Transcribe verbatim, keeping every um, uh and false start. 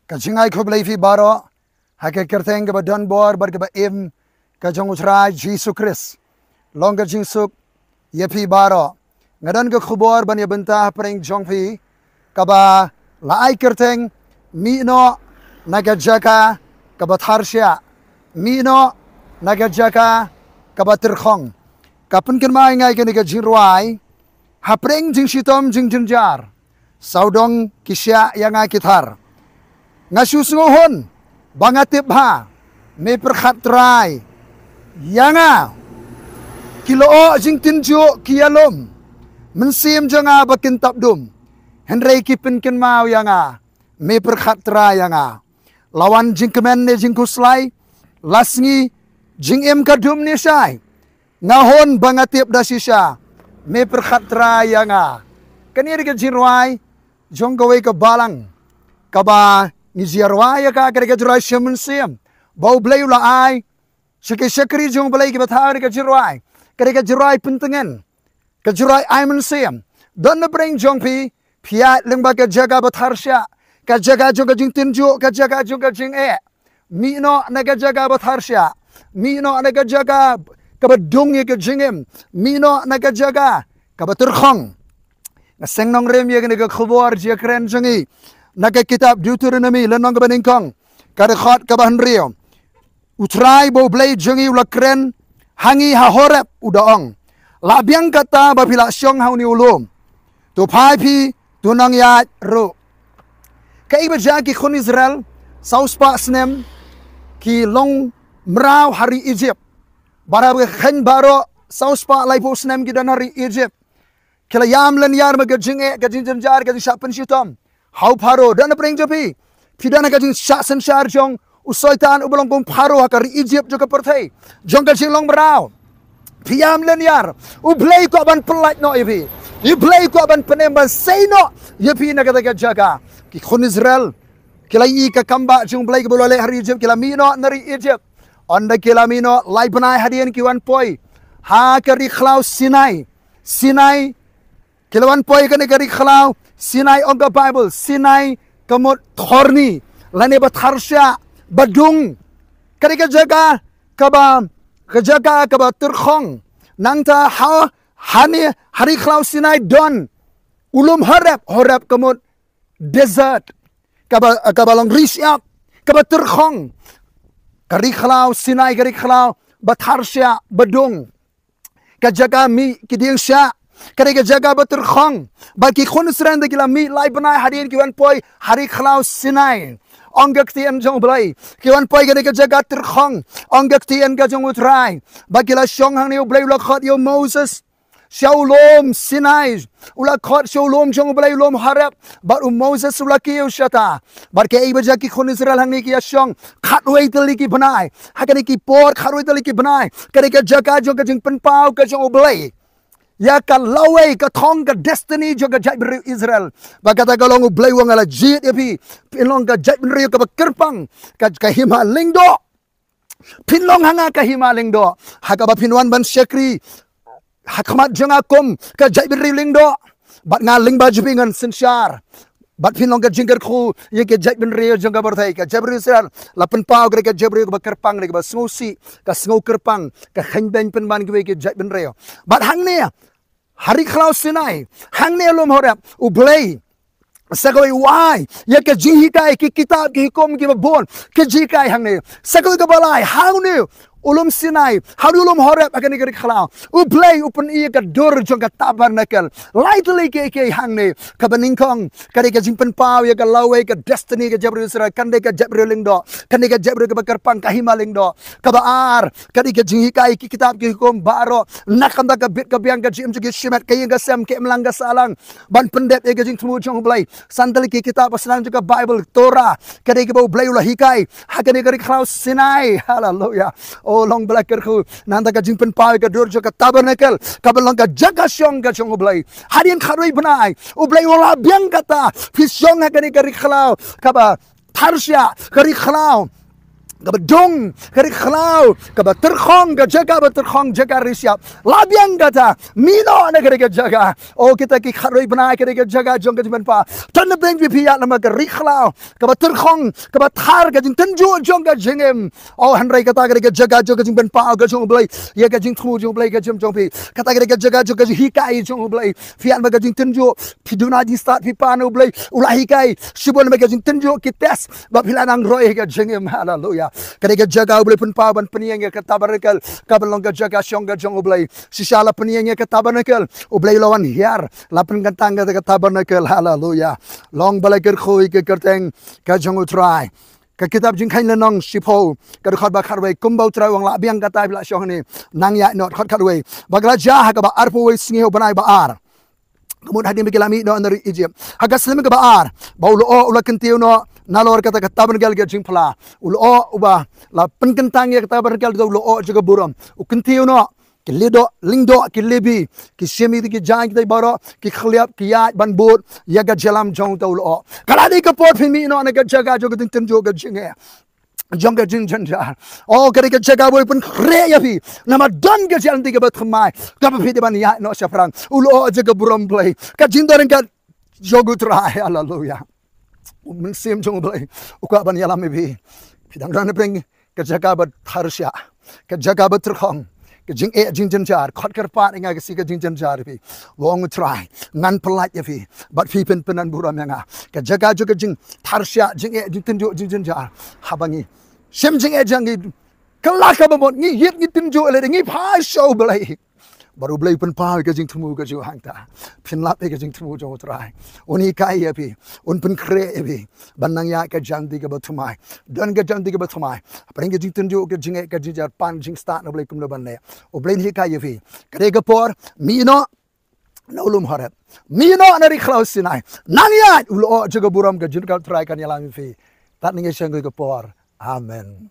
Ka jingai khublei phi baroh ha ka kyrteng kaba don bor bad kaba im ka jong U Trai Jisu Khrist. Long ka jingsuk ïa phi baroh. Nga don ka khubor ban ïa bynta hapdeng jong phi kaba la ai kyrteng mih noh na ka jaka kaba tharshiah, mih noh na ka jaka kaba tyrkhong. Ka pynkynmaw ïa nga ïa kane ka jingrwai hapdeng jingshitom jingjynjar. Sawdong ki shiah ïa nga ki thar. Nga shu sngewhun ba nga tip bha, me pyrkhat Trai ïa nga. Ki lyoh jingtynjuh ki ïalum, mynsiem jong nga ba kin tap dum. Hynrei ki pynkynmaw ïa nga, me pyrkhat Trai ïa nga. La wan jingkmen ne jingkhuslai, la sngi jingim ka dum ne shai. Nga hun ba nga tip da shisha, me pyrkhat Trai ïa nga. Kane ka jingrwai jong kawei ka balang kaba ngi ju ïa rwai ïa ka, ka dei ka jingrwai shim mynsiem ba U Blei u la ai sha ki shakri jong U Blei kiba thaw ïa ka jingrwai. Ka dei ka jingrwai pyntngen, ka jingrwai ai mynsiem. Don na pdeng jong phi, phi ïaid lyngba ka jaka ba tharshiah, ka jaka jong ka jingtynjuh, ka jaka jong ka jingeh. Mih noh na ka jaka ba tharshiah, mih noh na ka jaka kaba dung ïa ka jingim, mih noh na ka jaka kaba tyrkhong. Nga seng nongrim ïa kane ka khubor jingkren jong ngi na ka kitab Deuteronomi lynnong kaba nyngkong, ka dkhot kaba hynriew. U Trai ba U Blei jong ngi u la kren ha ngi ha Horeb, u da ong, la biang kata ba phi la shong ha une u lum, to phai phi, to nongïaid ruh. Kaei ba jia ki khun Israel, saw spah snem ki long mraw ha ri Egypt. Bad haba ki kheiñ baroh, saw spah laiphew snem ki don ha ri Egypt. Ki la ïam lynñiar ma ka jingeh, ka jingjynjar, ka jingshah pynshitom ha u Pharaoh. Don na pdeng jong phi, phi don ha ka jingshah synshar jong u Soitan uba long kum u Pharaoh ha ka ri Egypt jong ka pyrthei, jong ka jinglong mraw. Phi ïam lynñiar. U Blei u kwah ban pyllait noh ïa phi. U Blei u kwah ban pynim, ban sei noh ïa phi na kata ka jaka. Ki khun Israel ki la ïohi ka kam ba jong U Blei kaba u la leh ha ri Egypt, ki la mih noh na ri Egypt. Ynda ki la mih noh, lai bnai hadien ki wan poi ha ka ri khlaw Sinai. Sinai, ki la wan poi kane ka ri khlaw Sinai, ong ka Baibl, Sinai ka mut thorny, lane ba tharshiah, ba dung. Ka dei ka jaka kaba, ka jaka kaba tyrkhong. Nangta ha, hane, ha ri khlaw Sinai don u lum Horeb, Horeb ka mut desert, kaba, kaba long ri shyiap, kaba tyrkhong. Ka ri khlaw Sinai, ka ri khlaw ba tharshiah, ba dung. Ka jaka mih ki dieng shiah, ka dei ka jaka ba tyrkhong. Bad ki khun Israel ynda ki la mih lai bnai hadien ki wan poi ha ri khlaw Sinai, ong ka ktien jong U Blei, ki wan poi kane ka jaka tyrkhong, ong ka ktien ka jong U Trai. Bad ki la shong hangne, U Blei u la khot ïa u Moses sha u lum Sinai, u la khot sha u lum jong U Blei, u lum Horeb, bad u Moses u la kiew shata. Bad kaei ba jia ki khun Israel hangne ki ïa shong khatwei tylli ki bnai. Ha kine ki por khatwei tylli ki bnai, ka dei ka jaka jong ka jingpynpaw ka jong U Blei ïa ka lawei, ka thong, ka destiny jong ka jaitbynriew Israel. Bad kata ka long U Blei u ong, nga la jied ïa phi, phin long ka jaitbynriew kaba kyrpang, ka, ka hima lyngdoh. Phin long ha nga ka hima lyngdoh, ha kaba phin wan ban shakri ha khmat jong nga kum ka jaitbynriew lyngdoh. Bad nga lyngba jong phi ngan synshar. Bad phin long ka jingkyrkhu ïa ka jaitbynriew jong ka pyrthei. Ka jaitbynriew Israel la pynpaw ka dei ka jaitbynriew kaba kyrpang, ka dei kaba sngewsih, ka sngewkyrpang, ka kheiñbeiñ pynban kiwei ki jaitbynriew. Bad hangne ha ri khlaw Sinai, hangne lum Horeb, U Blei sa kawei u ai ïa ka jinghikai, ki kitab, ki hukum kiba bun, ka jinghikai hangne. Sa kawei kaba lai, hangne u lum Sinai, hangne u lum Horeb, ha kane ka ri khlaw, U Blei u pyni ïa ka dur jong ka tabernacle. Lai tylli kiei kiei hangne. Kaba nyngkong, ka dei ka jingpynpaw ïa ka lawei, ka destiny ka jaitbynriew Israel, kan dei ka jaitbynriew lyngdoh, kan dei ka jaitbynriew kaba kyrpang, ka hima lyngdoh. Kaba ar, ka dei ka jinghikai ki kitab ki hukum baroh, na ka bynta ka bit ka biang, ka jingim jong ki shimet, ka ïing ka sem, ka imlang ka sahlang, ban pyndep ïa ka jingthmu jong U Blei. San tylli ki kitab ba sdang jong ka Baibl, Torah, ka dei kaba U Blei u la hikai ha kane ka ri khlaw Sinai. Haleluya. O, long ba la kyrkhu. Nangta ka jingpynpaw ïa ka dur jong ka tabernacle, kaba long ka jaka shong ka jong U Blei. Hadien khatwei bnai, U Blei u la biang kata, phi shong ha kane ka ri khlaw kaba tharshiah, ka ri khlaw kaba dung, ka ri khlaw, kaba tyrkhong, ka jaka ba tyrkhong, jaka ri shyiap. La biang kata, mih noh na ka ri ka jaka. O kita ki khatroi bnai, ka ri ka jaka jong ka jingpynpaw. Ton na beng phi ïa lama ka ri khlaw, kaba tyrkhong, kaba thar ka jingtynjuh jong ka jingim. O hynrei kata ka ri ka jaka jong ka jingpynpaw ka jong U Blei, ïa ka jingthmu jong U Blei ka jong jong phi. Kata ka ri ka jaka jong ka jinghikai jong U Blei. Phi ïa lama ka jingtynjuh, phi duna jingstad phi pan U Blei u la hikai. Shibun ba ka jingtynjuh ki test ba phi la nang roi ka jingim. Haleluya. Ka ri ka jaka U Blei pynpaw ban pynïeng ïa ka tabernacle, kaba long ka jaka shong ka jong U Blei. Shisha la pynïeng ïa ka tabernacle, U Blei la wan hiar, la pynkyntang ïa ka tabernacle. Haleluya. Long ba la kyrkhu ïa ka kyrteng ka jong U Trai. Ka kitab Jingkheiñ Lynnong shiphew, ka dkhot ba khatwei, kumba U Trai u ong, la biang kata phi la shong hangne, nang ïaid noh. Dkhot khatwei. Ba ka la jia ha kaba arphew wei sngi u bnai ba ar, ka mut hadien ba ki la mih noh na ri Egypt, ha ka snem kaba ar, ba u lyoh u la kyntiew noh nalor kata ka tabernacle ka jingphla. U lyoh uba la pynkyntang ïa ka tabernacle, u lyoh jong ka burom, u kyntiew noh. Ki lyngdoh, lyngdoh, ki Lebi, ki shim ïa ki jaiñ, kita baroh ki khlieh, ki ïaid ban bud ïa ka jingïalam jong uta u lyoh. Ka la dei ka por phin mih noh na ka jaka jong ka jingtynjuh ka jingeh, jong ka jingjynjar. O, ka dei ka jaka ba U Blei u pynkhreh ïa phi. Namar don ka jingïalam kaba thymmai kaba phi dei ban ïaid noh shaphrang. U lyoh jong ka burom Blei, ka jingdon ryngkat jong U Trai. Haleluya. U Mynsiem jong U Blei u kwah ban ïalam ïa phi. Phi dang don na pdeng ka jaka ba thar shyiap, ka jaka ba tyrkhong, ka jingeh jingjynjar. Khot kyrpad ïa nga ka sngi ka jingjynjar ïa phi. Ong U Trai, ngan pyllait ïa phi, bad phi pynpyndonkam burom ïa nga. Ka jaka jong ka jingthar shyiap, jingeh jingtynjuh jingjynjar, haba ngi shim jingeh jong ngi, ka la kaba mut, ngi ïit ngi tynjuh lade, ngi phai sha U Blei. Bad U Blei u pynpaw ïa ka jingthmu ka jong u hangta. Phin lap ïa ka jingthmu jong U Trai. Un hikai ïa phi, un pynkhreh ïa phi ban nang ïaid ka jingim kaba thymmai. Don ka jingim kaba thymmai. Hapdeng ka jingtynjuh, ka jingeh, ka jingjynjar, pan jingstad na U Blei kumno ban leh. U Blei un hikai ïa phi. Ka dei ka por, mih noh na u lum Horeb, mih noh na ri khlaw Sinai. Nang ïaid, u lyoh jong ka burom ka jong U Trai kan ïalam ïa phi. Tad ngi ïa shong ka por. Amen.